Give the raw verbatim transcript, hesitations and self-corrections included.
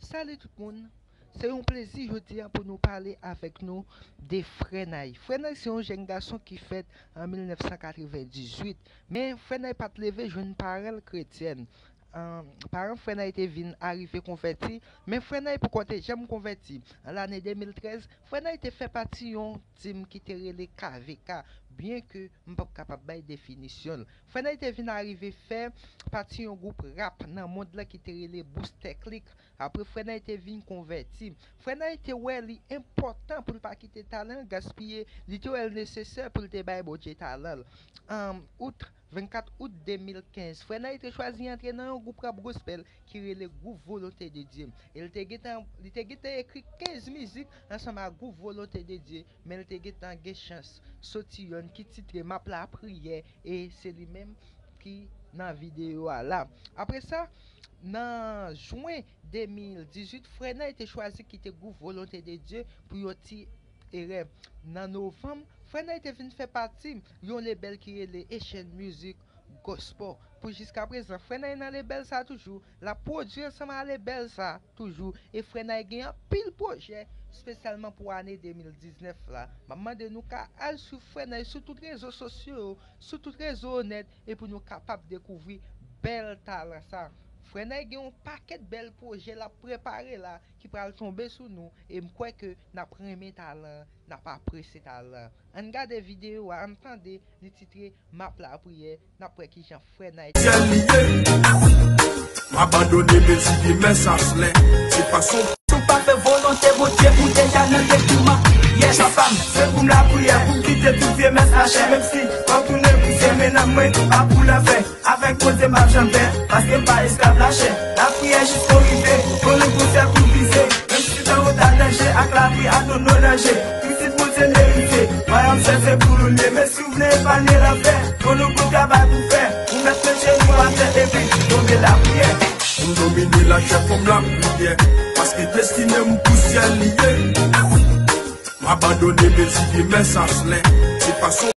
Salut tout moun. Se yon plezi jodi a pou nou pale avèk nou de Frè Nay. Frè Nay se yon jèn gason ki fèt an mil nèf san katrevendizuit. Men Frè Nay pa t leve jwenn paran l kretyèn. An, paran Frè Nay te vin arive konvèti, men Frè Nay poko te janm konvèti. An lane de mil trèz, Frè Nay te fè pati yon tim ki te rele K V K, byen ke m p ap kapab bay definisyon l. Frè Nay te vin arive fè pati yon gwoup rap nan mond lan ki te rele Booster Click. Apre, Frè Nay te vin konvèti. Frè Nay te wè li enpòtan pou l pa kite talan l gaspiye. Li te wè l nesesè pou l te bay Bondye talan l. An, out, vennkat out de mil kenz, Frè Nay te chwazi antre nan yon gwoup rap gospel ki rele Gwoup Volonte de Dye. E l te gentan, li te gentan ekri kenz mizik ansanm ak Gwoup Volonte de Dye, men l te gentan gen chans soti yonn ki titre M ap lapriyè, e se li menm ki nan videyo a la. Apre sa, nan jen de mil dizuit, Frè Nay te chwazi kite Gwoup Volonte de Dye pou yon ti erè. Nan novanm, Frè Nay te vin fè pati yon lebèl ki rele Echann Music Gospel. Pou jiska prezan, Frè Nay nan lebèl sa toujou. L ap pwodui ansanm a lebèl sa toujou. E Frè Nay gen anpil pwojè, espesyalman pou ane de mil diznèf la. M ap mande nou ka al swiv Frè Nay sou tout rezo sosyo yo, sou tout rezo yo nèt, e pou nou kapab dekouvri bèl talan sa. Frè Nay gen yon pakèt bèl pwojè l ap prepare la ki pral tonbe sou nou, e m kwè ke n ap renmen talan, n ap apresye talan. Ann gade videyo a, ann tande, li titre M ap lapriyè, n ap wè kijan Frè Nay. Syèl li ye. M abandone mezi de mè sa flè. Se fason. Si w pa fè volonte Bondye, ou deja nan detouman. Yè chwa pa m, se pou m lapriyè, pou m kite tout vye mès lachè. Menm si fò m tounen pousye, men nanm mwen pa pou lanfè. Avèk Bondye m ap janm pè, paske m pa esklav lachè. Lapriyè jis pou rive, pou nou pou fè pou vize. Menm si tan ou ta danje, ak lapli a nou nou danje. Pitit Bondye merite, wayòm sèl se pou nou l ye. Men si w vle epanye lanfè, pou nou pou travay pou fè. Ou mèt met jenou atè epi tonbe lapriyè. M domine lachè, fò m lapriyè, paske destine m pou syèl li ye. M abandone mezi de mè sa flè. Se fason